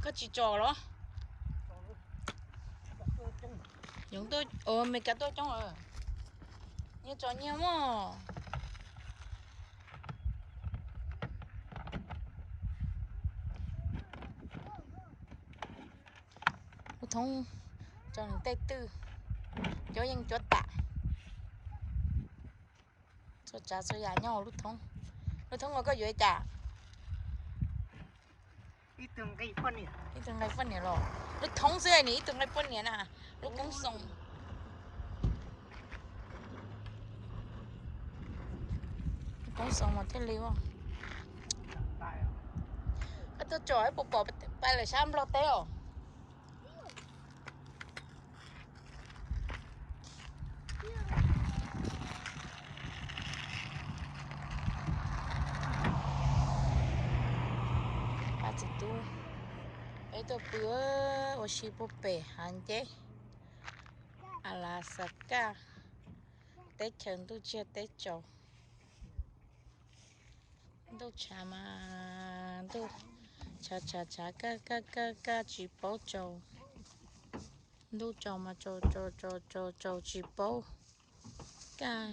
Koj tsis tso los? Yoov tuaj, Meskas tuaj coob lawm. Nyias tso nyias mog. Lub thoob tso nws tej twj, cuab yeej cuab tam. Txhua tsav txhua yam nyob hauv lub thoob. Lub thoob uas koj yuav cas? Ib tug nqaij poj niam los? Lub thoob xwb nis, ib tug nqaij poj niam na. Lub koob xoo. Lub koob xoo mas thiaj li ua. Koj tuaj tsom puas pom pais lawm sab Nplog teb os? Pab txiv tub, peb tuaj pw ua si puag pem hav nceb Alaxas, teb chaws ntuj tsiag teb tsaus. Ntuj tshav mas ntuj tshav tshav tshav, kaj kaj kaj kaj tsis paub tsaus. Ntuj tsaus mas tsaus tsaus tsaus tsaus tsaus tsis paub kaj.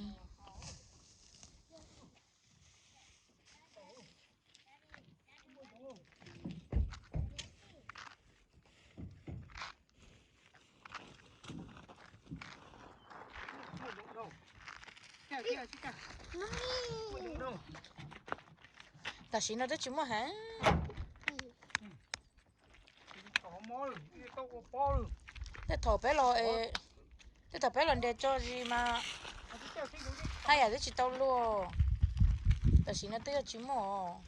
Tam sim no twb tsis muaj heev. Tej thaum peb los, tej thaum peb los nres tso zis mas haj yam twb tsis tau luaj. Tam sim no twb yog tsis muaj.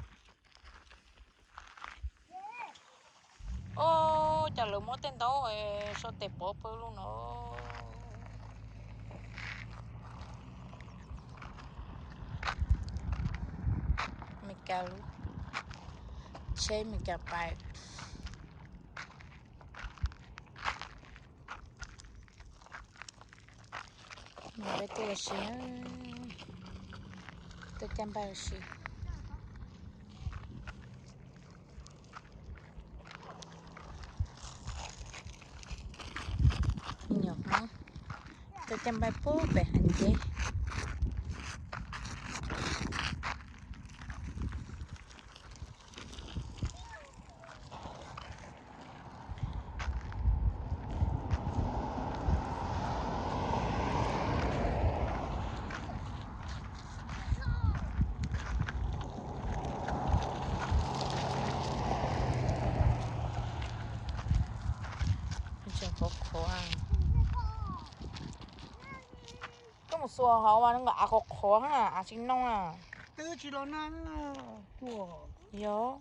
Ua cas lawv muab tej ntaub so tes pov pawg lug no. Meskas lub tsheb Meskas pais. Peb tuaj ua si, tuaj caij npaj ua si. Me nyuam Hmoob tuaj caij npaj puag pem hav nceb. Qhuav qhuav. Koj mus xuas hauv mas nws av qhuav qhuav na, av tsis noo na. Twb tsis los na. Yog.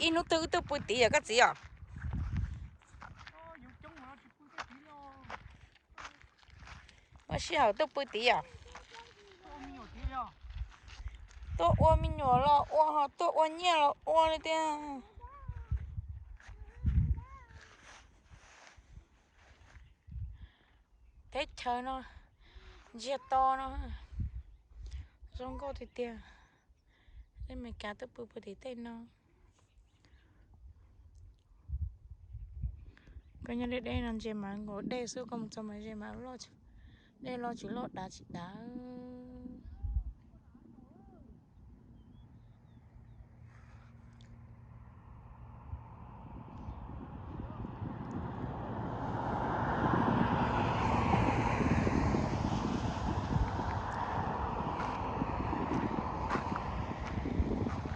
Ib hnub twg wb tuaj pw tid yom koj txiv os? Muaj sij hawm tuaj pw tid yom? Tuaj ua me nyuam los ua, ho tuaj ua nyiaj los ua li tiag. Teb chaws no ntsiag to no, zoo nkauj tiag tiag. Tej Meskas tuaj pw puag tim tej no. Koj nyob deb deb no ntses mas nkaus dej xwb, koj mus txog mas ntses mas loj, dej loj tsis loj dav tsis dav.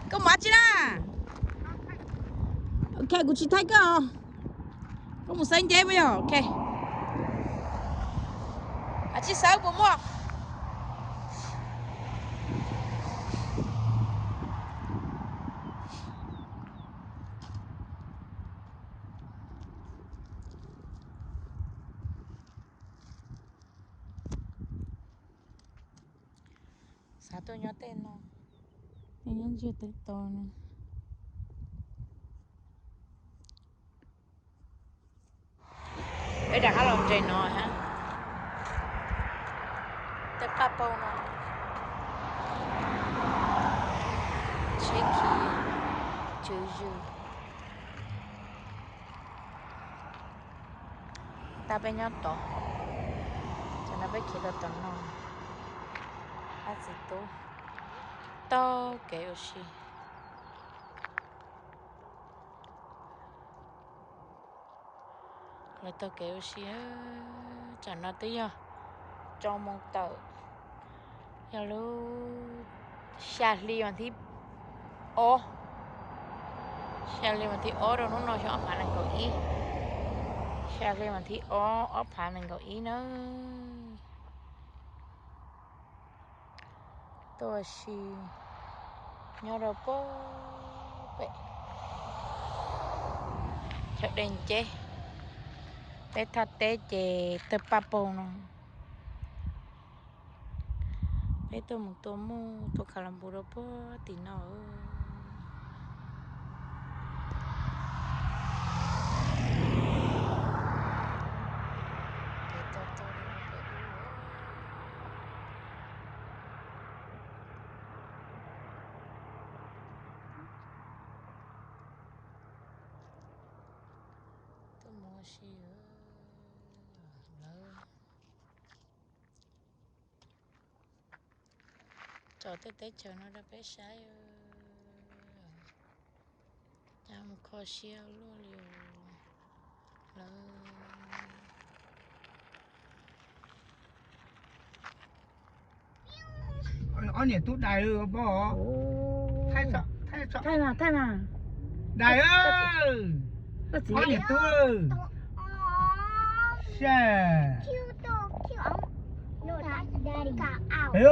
Koj mus dab tsi na? Ok, kuv tsis thaij koj os. Koj mus xawb nceb puas yog? Ok. Ab, tsis xawb puas muaj. Xav tuaj nyob tej no, nyob ntsiag tej to no. Rov qab los ntses no ha. Tej qaj paug no, tsheb khi tswv zwm. Tab peb nyob tod, tam no peb khiav rau tom no. Ab txiv tub taug kev ua si. Lawv taug kev ua si. Tsam no twb yog tso moo tawm, yog lub xya hli vas thib ob, xya hli vas thib ob rau hnub no xyoo ob phav nees nkaum ib, xya hli vas thib ob ob phav nees nkaum ib nawb. Tuaj ua si nyob rau puag pem chaw dej nceb, peb thaj teb ces tawg paj paug no. Peb tuaj mus tua muj tua kha las npus rau puag tim no. Tuaj mus ua si lawm. Tso tej teb chaws no rau peb saib. Cas mus kho siab luaj li lawm. Ob niam tub dais, dais, ob niam tub.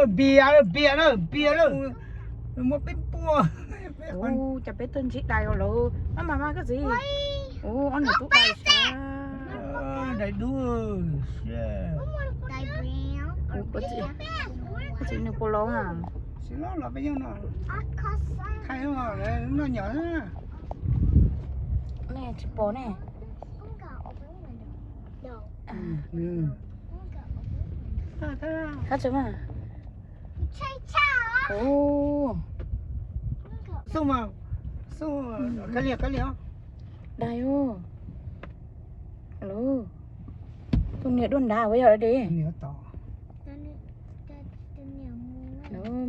Npias, npias na, npias na. Muab peb puag. Cas peb tuaj ntsib dais os lawm. Maj mam mas koj txiv. Ua ob niam tub dais sav. Dais dub. Koj txiv nws puas los na? Noj nyob. Nej tsis pom ne. Qab tsev mas. Xub mas, xub, kab lias, kab lias. Dais os. Tus niam duaj nrad ua yog dais.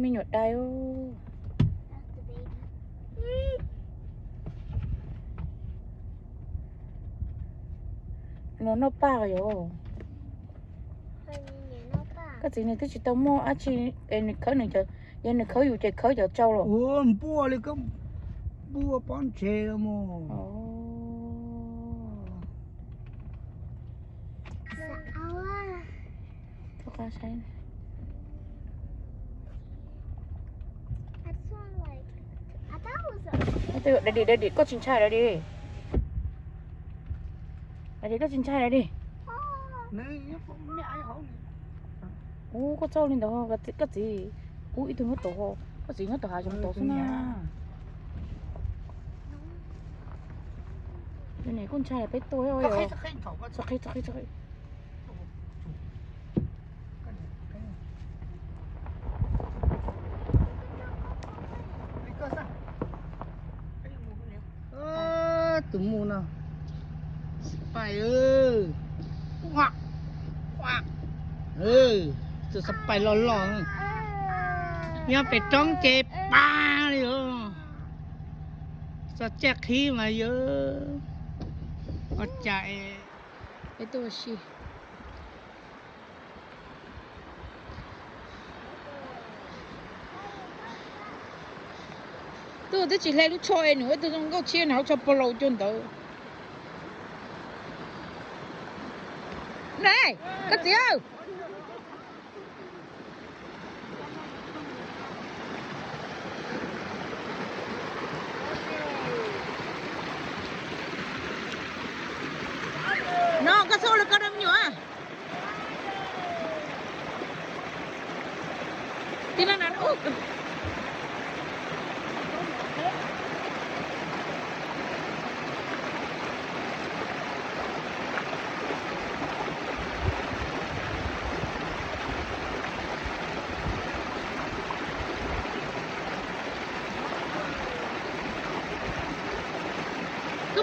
Me nyuam dais os. Los noj paj yom. Koj txiv nws twb tsis tau muaj dab tsi es nws khawb nws cov, yog nws khawb yus ces khawb cov tsau los. Ua npuaj li koj npuaj pob ntseg los mus. Dais, dais, koj tsis ntshai dais. Dais, koj tsis ntshai dais. Ub, koj txaus li ntawd, koj txiv. Ub, ib tug nyob tod, koj txiv nyob tom hav zoov tod xwb na. Tus niam kuj ntshai peb tuaj. Txhob qhib, txhob qhib. Tus mus no, xav pais, tus xav pais loj loj, nyob pem roob ces pa li os. Txog caij qhib mas yog ua cas es peb tuaj ua si. Twb twb tsis hle lub tsho es nws ua ib tug zoo nkauj tshiab nws hauv tsho pog laus cuag ntawd. Ne, koj txiv. No koj xub los koj rau me nyuam. Tib no no.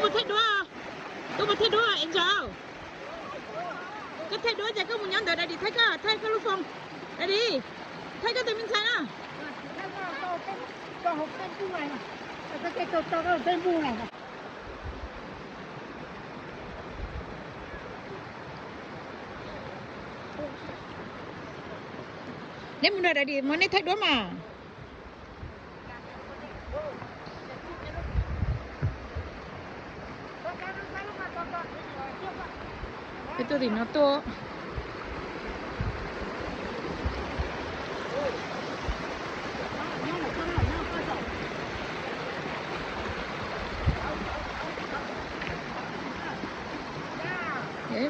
Thaij duab, koj puas thaij duab Angel? Koj thaij duab ces koj mus nyob ntawd, Daddy thaij koj, thaij koj lub phone. Daddy, thaij koj tus me ntxhais na. Neb mus nrog Daddy mas neb thaij duab mas. Peb tuaj tim no tuaj.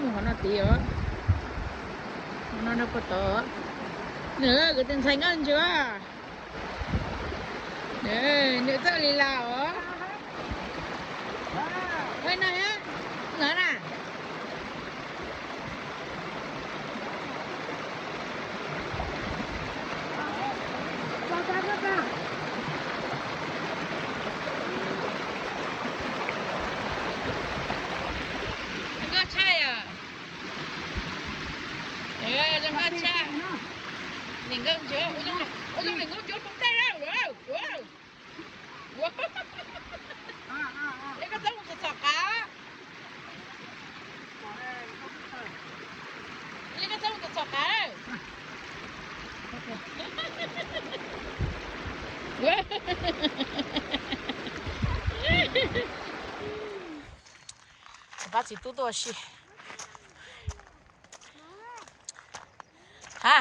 Mus qhov no tid os. Qhov no nrog puag tod. Nws kuv tus ntxhais nkauj ntsws. Nws txawj li las os. Ua no, no na. Zoo nkauj tshaj yom. Zoo nkauj tshaj. Niam nkauj ncuav, ua zoo niam nkauj ncuav rau tej na. Ua, ua. Es koj txhob mus txog txog qav. Es koj txhob mus txog txog qav. Pab txiv tub tuaj ua si. Ha,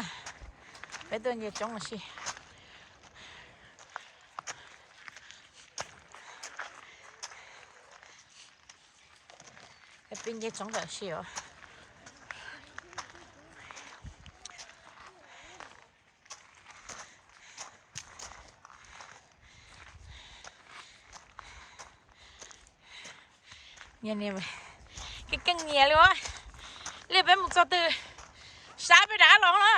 peb tuaj nce roob ua si. Peb nce roob ua si os. Keej keej nyias li. Li peb mus txog twg, sab peb rov qab los na.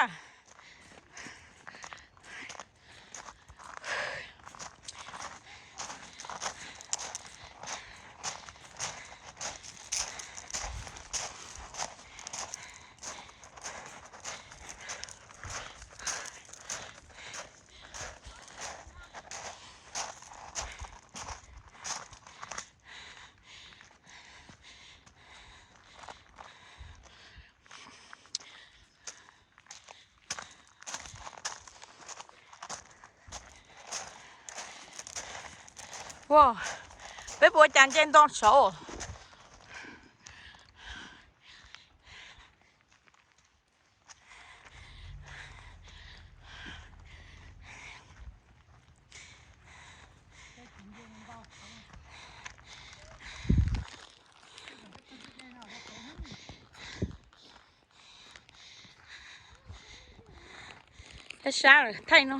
Ua, peb puas ua cas nce nto saud? Sab sab lawm thaij no.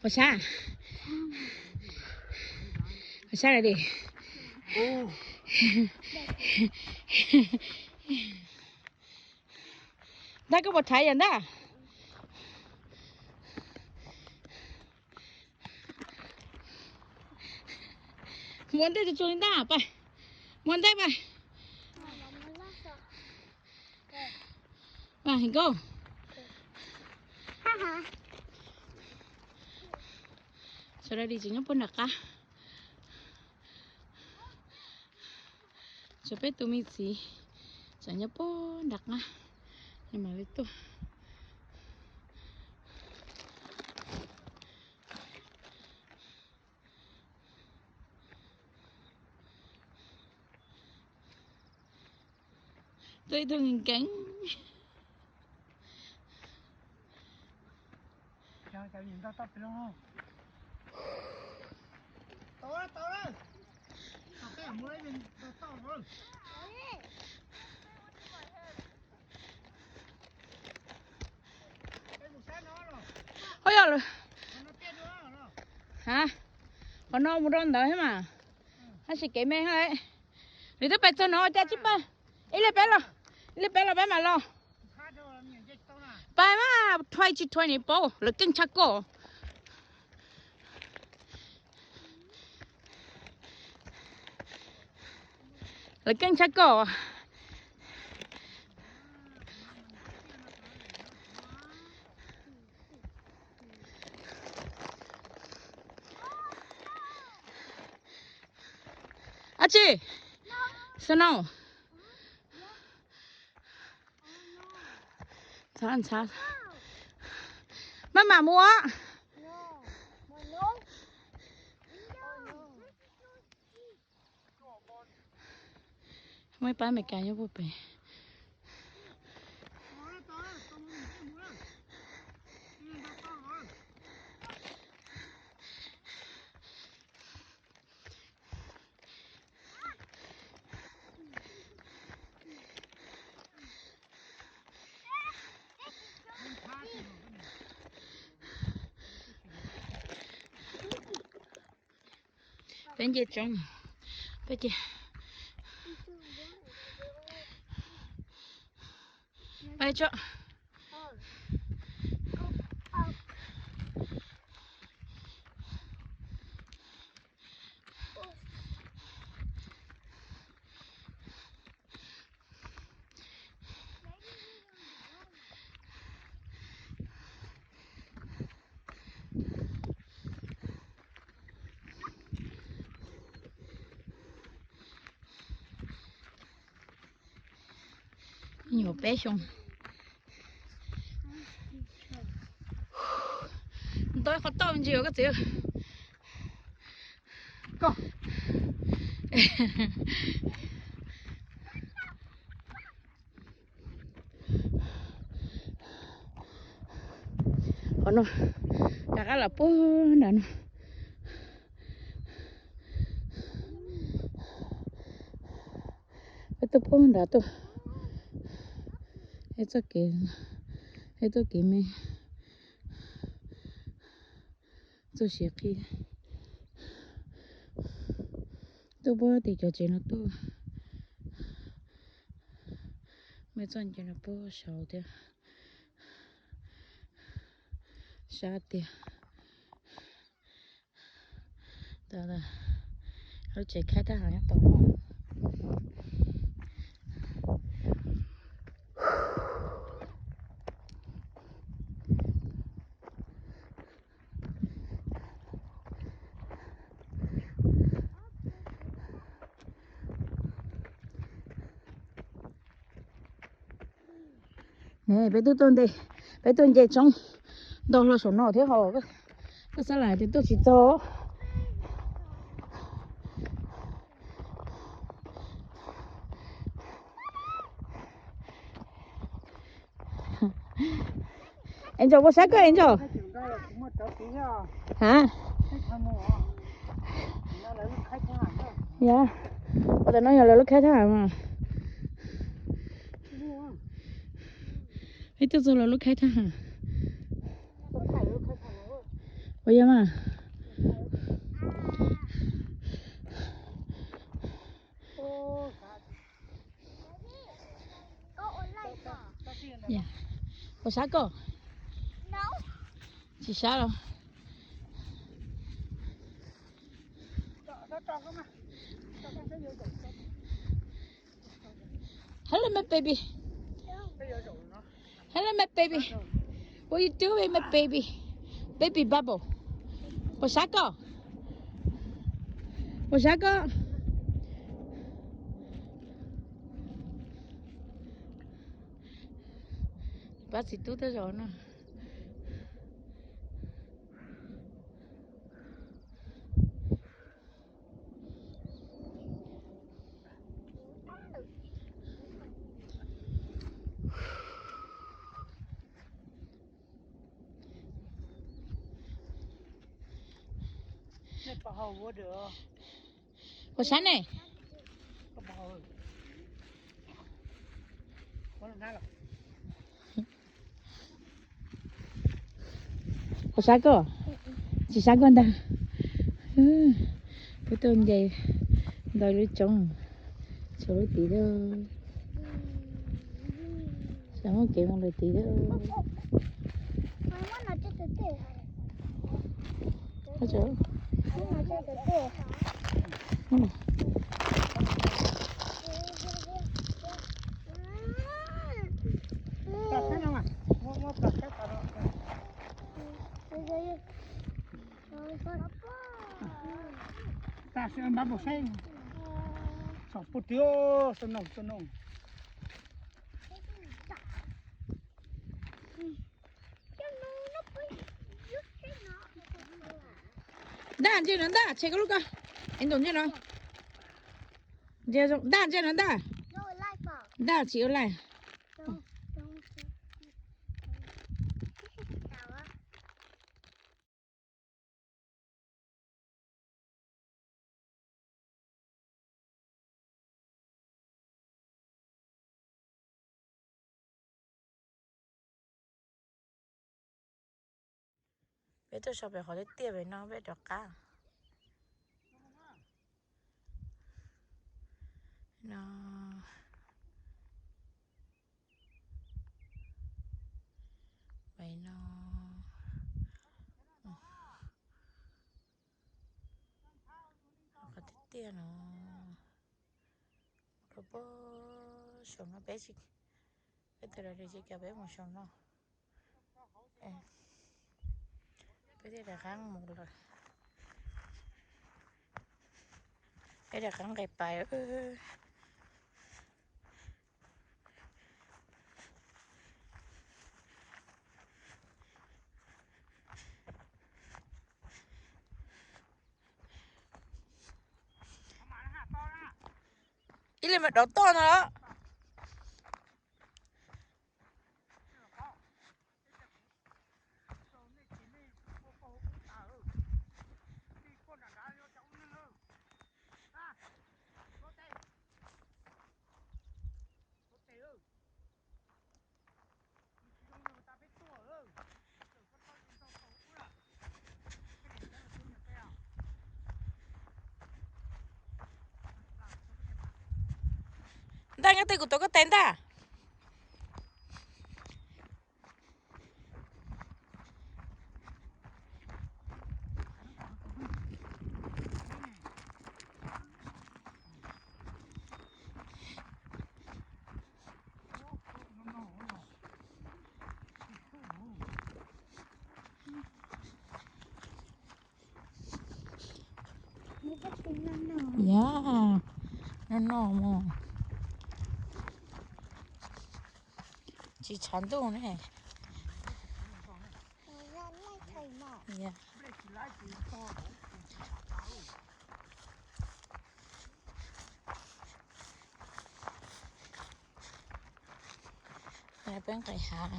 Pom sab, pom sab lawm di. Ntag, koj puas rhaiv yom ntag? Muab ntej tsuag tsuag li ntag, pab. Muab ntej pab. Pab, heev nkauj. Sawv daws tseem nyob puag nram qab. Tshuav peb tus me txiv tseem nyob puag nram qab, mam li tuaj. Tuaj ib tug nkees nkees. Ua yog lawm. Ha, qhov no mus rau ntawd thiab mas. Tab sis kev me thiab. Nws twb pais txog no ua cas tsis pab? Ib leeg peb los. Li peb los peb mam los. Peb mas thuaj tsis thuaj ni paub, lawv keej tshaj koj. Lawv keej tshaj koj. Ab tsi, snow. Ntxhab ntxhab. Maj mam mus. Muaj ib pab Amelikas nyob puag pem. Peb nce tsoov, peb ces, peb tso. Nyuam peb xyoo. Ntau qhov toj ntsis os koj txiv. Qhov no, rov qab los puag nram no. Peb tuaj puag nrad tuaj. Ib txoj kev, ib txoj kev me, txoj siav qhib. Tuaj puag tim cov tsev no tuaj. Muaj txoj nce no puag saud thiab. Sab tiag. Lub tsev khaib thab ham nyob tod. Ne peb tuaj tuaj nte, peb tuaj nce tsoov ntau hlo saum no thiab ho, koj xav lam tias tuaj tsis txog. Angel, puas sab koj Angel? Ha? Yog, ua tam no yog lawv lub khaib thab ham mas. Peb tuaj txog lawv lub khaib thab ham. Ua yog mas. Puas sab koj? Tsis sab los. Hello, my baby. Hello, my baby. What you doing, my baby? Baby bubble. Puas sab koj? Puas sab koj? Pab txiv tub tej zaum no. Puas sab ne? Puas sab koj? Tsis sab koj ntag. Peb tuaj nce ntau lub tsoov, tshuav lub tid lawm. Muaj kev mus lawm tid. Tam sim npaj mus saib saum puag tid, snow snow. Ntaj, ntsia no ntaj, tshem koj lub ko. Es ntaus ntsia no. Ntaj, ntsia no ntaj. Ntaj tsis ua laj. Peb tuaj so pem qhov tiaj tiaj pem no peb rov qab. No. Pem no. Qhov tiaj tiaj no. Rau puag saum no peb, peb tus dab tsi cas peb mus saum no. Peb thiaj rov qab mus lawm. Peb rov qab nqis pais. Ib leeg mas dov toj no. Ntag, nyob twg kuv tuav koj tes ntag. Yog, noj noj mog. Tsis tshav ntuj ne. Peb nqis hav.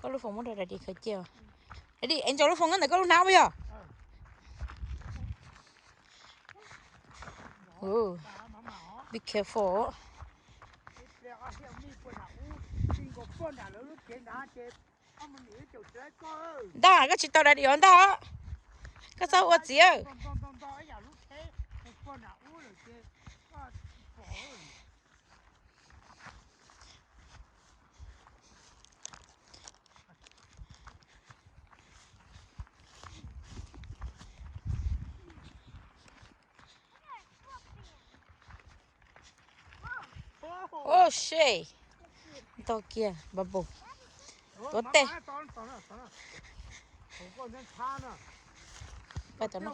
Koj lub foos muab rau daddy khaws cia. Daddy, es ntsaws lub foos nyob ntawm koj lub hnab puas yog? Be careful. Ntag, koj tsis tau daddy os ntag. Koj txhob ua txiv. Oh shit. Ntog kiag bubble. Tuav tes. Pais tom no.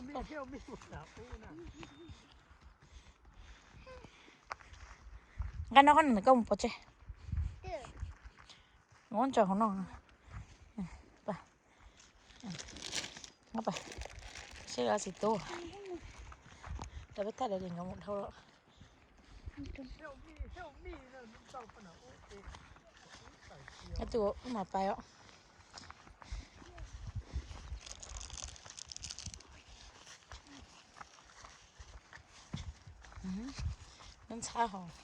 Nqa no koj ntawm koj mus pov tseg. Muab ntsaws hauv no. Seb txiv tub. Tau peb thaij daim nkawd mus dhau lawm. Tus ub mas pais os. Ntxhab hos.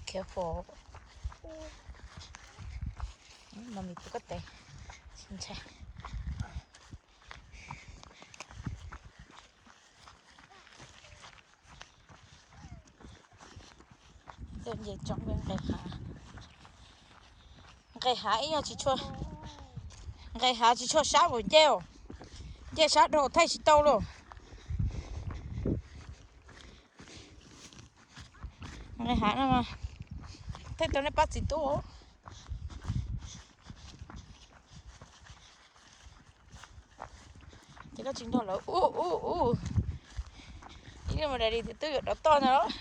careful. Mami pub koj tes, tsis ntshai. Nqes hav, nqes hav ib nyuag tsis tshua, nqes hav tsis tshua sab npaum ncej os, ncej sab dhau thaij tsis tau lauj. Nqes hav no mas thaij tau nej pab txiv tub. Ces koj tsis nrog lawv ub ub ub. Ib li mas daddy twb yuav rov toj ntag los.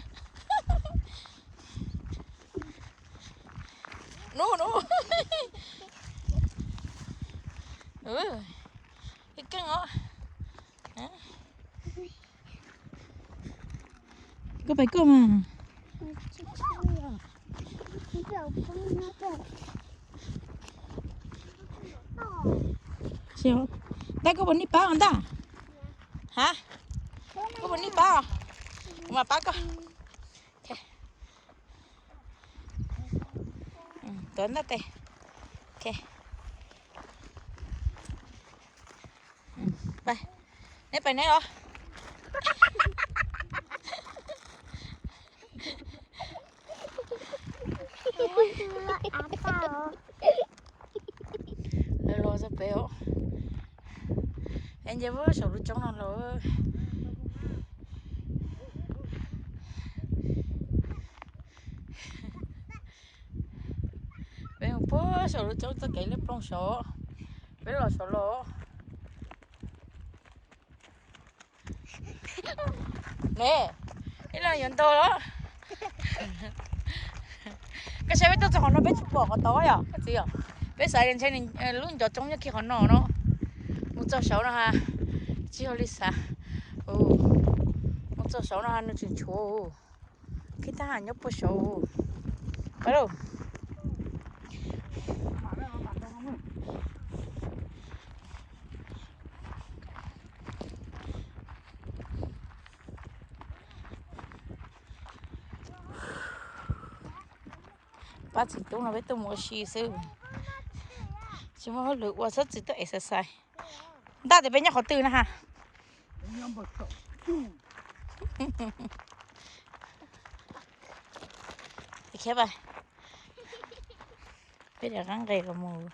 Nub nub. Ib keej os. Koj pais koj mas. Ntag koj puas nij pab os ntag? Ha? Koj puas nij pab os? Kuv mam pab koj. Tuav ntawm tes. Neb pais neb los. Lawv los txog pem os. Es nce puag saum lub roob no los. Peb mus puag saum lub roob txoj kev liab ploog saud, peb los saud los. Ne, ib leeg yuav ntog los. Koj saib peb tuaj txog qhov no peb tsis pom qhov tod yom koj txiv yom. Peb xav tias ntshe lub ncov roob nyob kiag qhov no no. Mus txog saud no ha, tsis yog li xav. Mus txog saud no ha nws tseem tshuav. Khib thab ham nyob puag saud. Pab lauj. Pab txiv tub no peb tuaj mus ua si xwb, tsis muaj hauj lwm ua, txhob txwm tuaj exercise. Ntaj tias peb nyob qhov twg na ha? Khiav, peb rov qab nqes los mus.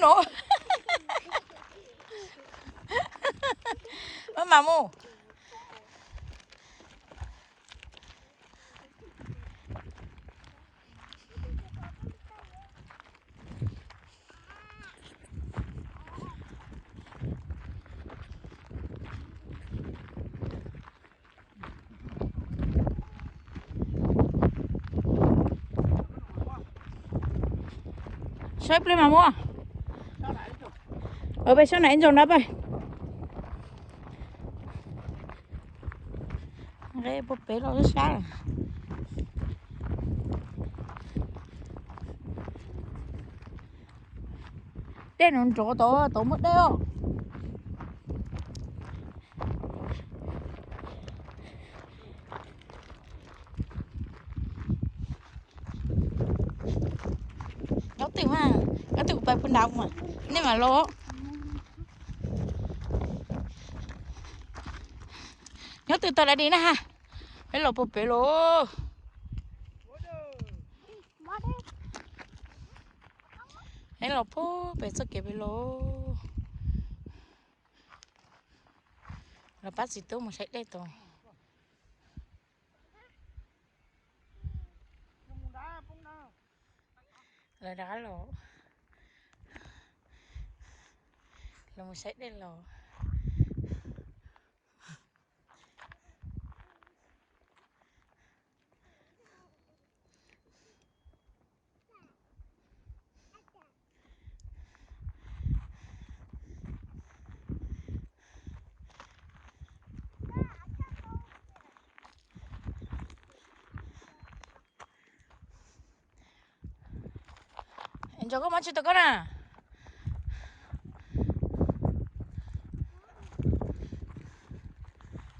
Nub, maj mam mus. Saib pliag mas muab. Peb sab na ib ntsaum na peb. Nqe puag pem los sab. Dej no nrov tod, tod muaj dej os. Nyob twg mas, nyob twg kuv pais puag nrad mas, nej mam los. Nyob twg tau daddy na ha. Peb los puag pem los. Peb los puag pem txoj kev pem los. Los pab txiv tub mus saib dej tod. Lawv rov qab los, los mus saib dej los. Zos koj mob tsis tau koj na.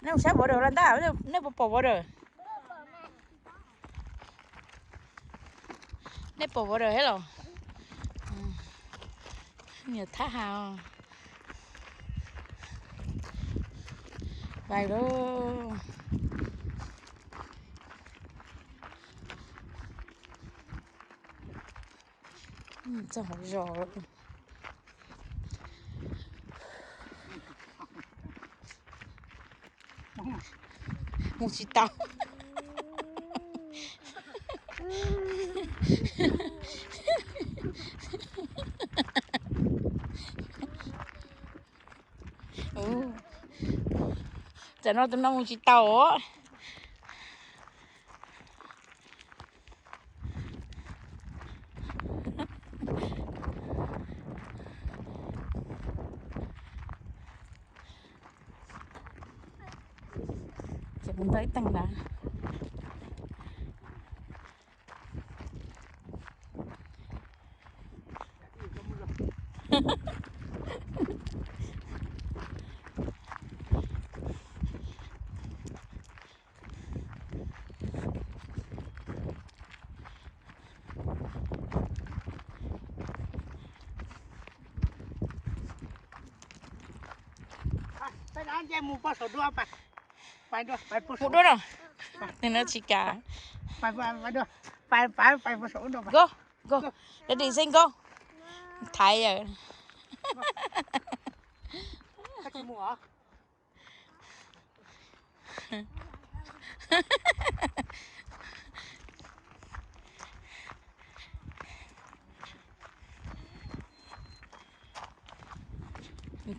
Nej mus saib border los ntag, nej puas pom border? Nej pom border thiab los? Niam thab has. Vais lauj. Txog hauv zos lawm. Mus tsis tau. Tam no tus no mus tsis tau. Ces kuv ntau ib teeg ntawd. Mus dua no, nws no tsis kam. Go, go, daddy say go. Thaiv yawm.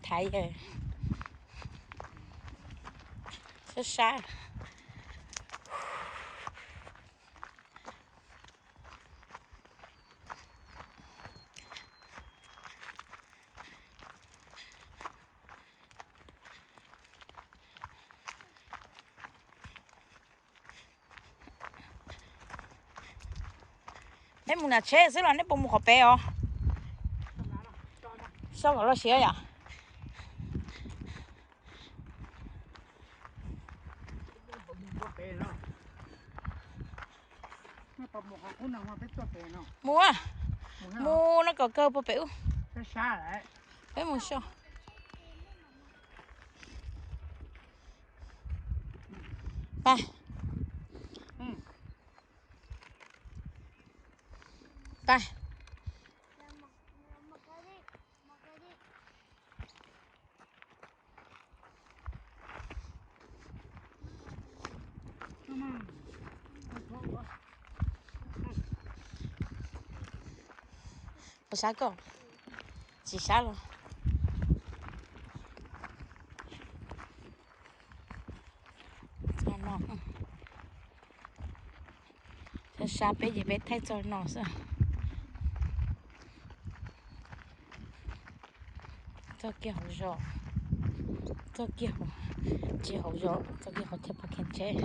Thaiv yawm. Sab sab. Neb mus nram tsheb xwb los neb puas mus qhov pem os? Soj kom loj siab yom. Mus, mus no kom kawg puag pem ub. Peb mus soj. Pais. Pais. Puas sab koj? Tsis sab los? Sab sab peb ces peb thaij txog no xwb. Txog kiag hauv zos, txog kiag hauv, tsis hauv zos, txog kiag hauv chaw pov kheev tsheb.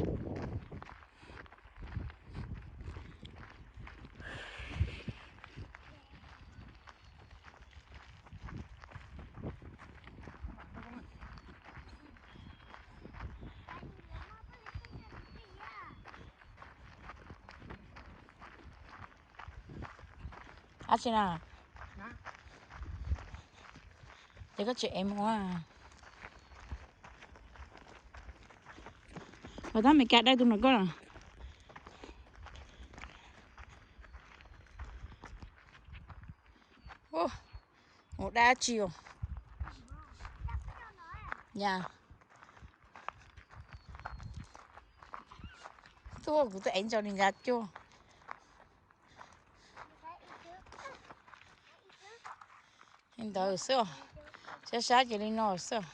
Ab tsi na, ces koj tsis ev mus a. Ua tab Mes Kas dai tus no koj los. Mus dab tsi os? Ya. Tuaj kuv twb ev ntso li nca cuaj. Li ntawd xwb, sab sab ces li no xwb.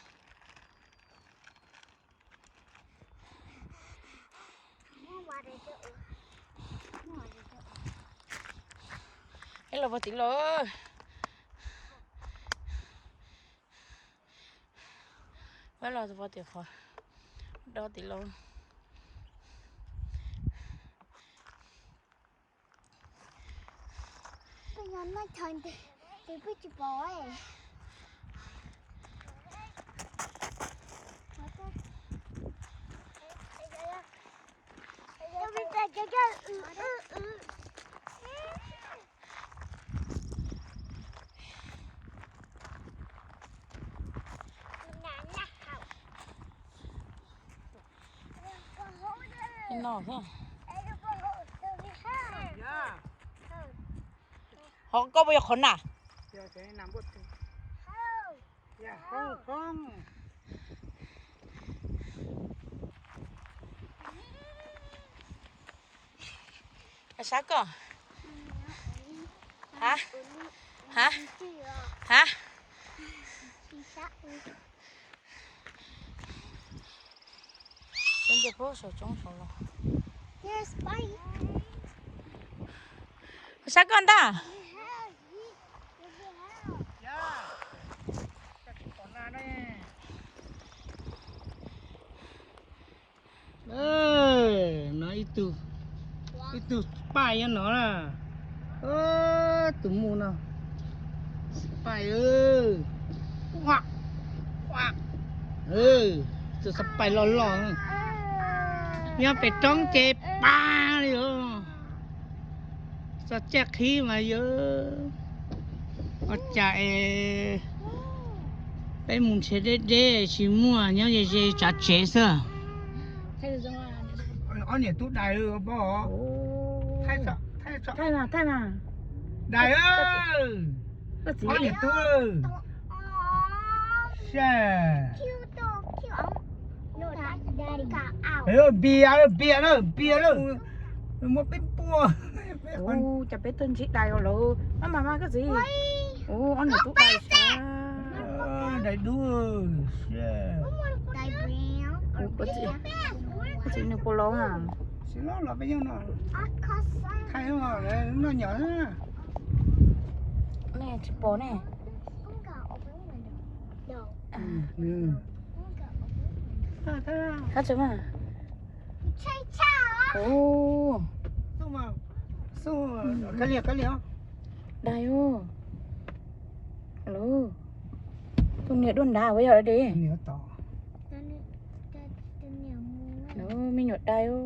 Ib los puag tim los. Peb los puag tim qhov do tim los. Noj thaum twg peb tsis pom. Ho koj puas yog qhov na? Sab koj. Ha? Ha? Ha? Sab koj ntag. No ib tug, ib tug xapaij nyob no na. Tus mus no. Xapaij. Tus xapaij loj loj. Nyob pem roob ces pa li os. Txog caij qhib mas yog ua cas es peb mus nrhiav deb deb tsis muaj, nyob ze ze tsav tsev xwb. Ob niam tub dais, dais, ob niam tub. Npias, npias na, npias na. Muab peb puag. Cas peb tuaj ntsib dais os lawm. Maj mam mas koj txiv. Ua ob niam tub dais sav. Dais dub. Koj txiv nws puas laus na? Tsis laus los peb nyob no. Thaij noj nyom na. Nej tsis pom ne. Qab tsev mas. Ub. Xub, kav liam, kav liam. Dais os. Tus niam duaj nrad ua yog dais. Me nyuam dais os.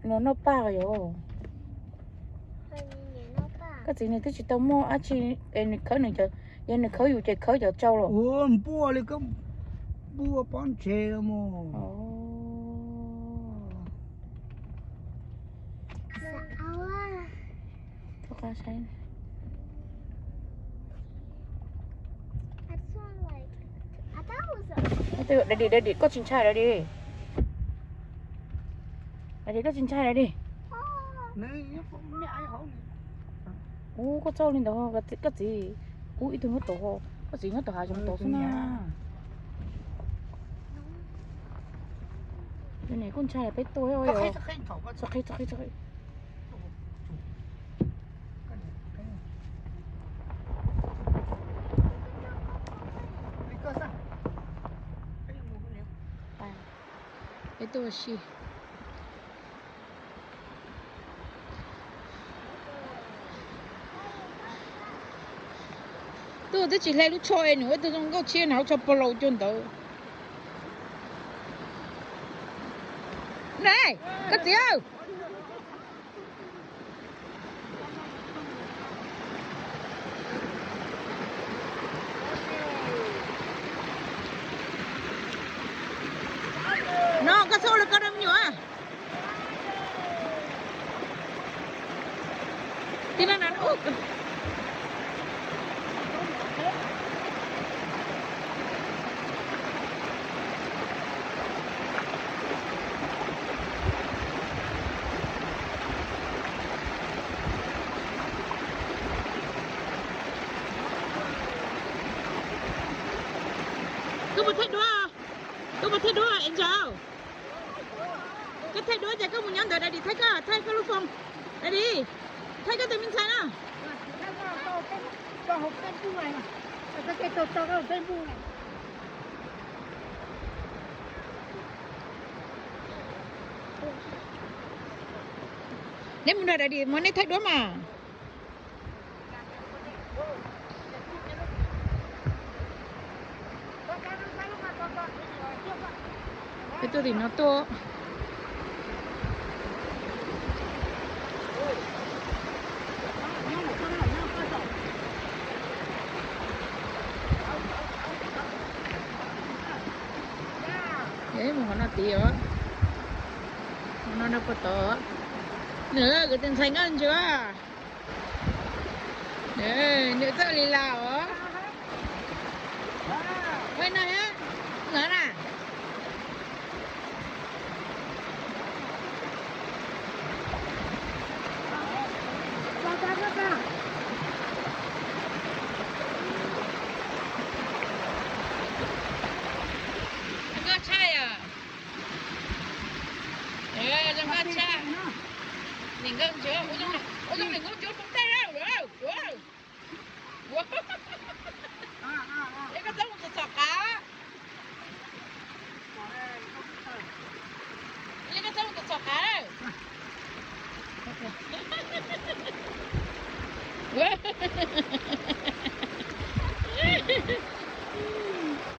Nws noj paj yom. Koj txiv nws twb tsis tau muaj dab tsi es nws khawb nws cov, yog nws khawb yus ces khawb cov tsau los. Npuaj li koj npuaj pob ntseg los mus. Dais, dais, koj tsis ntshai dais. Dais, koj tsis ntshai dais. Ub, koj txaus li ntawd, koj txiv. Ub, ib tug nyob tod, koj txiv nyob tom hav zoov tod xwb na. Nws kuj ntshai peb tuaj. Txhob qhib, txhob qhib. Peb tuaj ua si. Tuaj twb tsis hle lub tsho es nws ua tus zoo nkauj tshiab nws hauv tsho pog laus cuag ntawd. Ne, koj txiv. No koj txhob ua li ko rau me nyuam. Tib no na. Koj puas thaij duab? Koj puas thaij duab es ntsaws? Koj thaij duab ces koj mus nyob ntawd, Daddy thaij koj, thaij koj lub phone. Daddy, thaij koj tus me ntxhais no. Neb mus nrog dais dim muab neb thaij duab mas. Peb tuaj tim no tuaj. Mus qhov no tid os. Qhov no nrog puag tod. Nws kwv tus ntxhais nkauj ntsuab. Nws txawj li las os.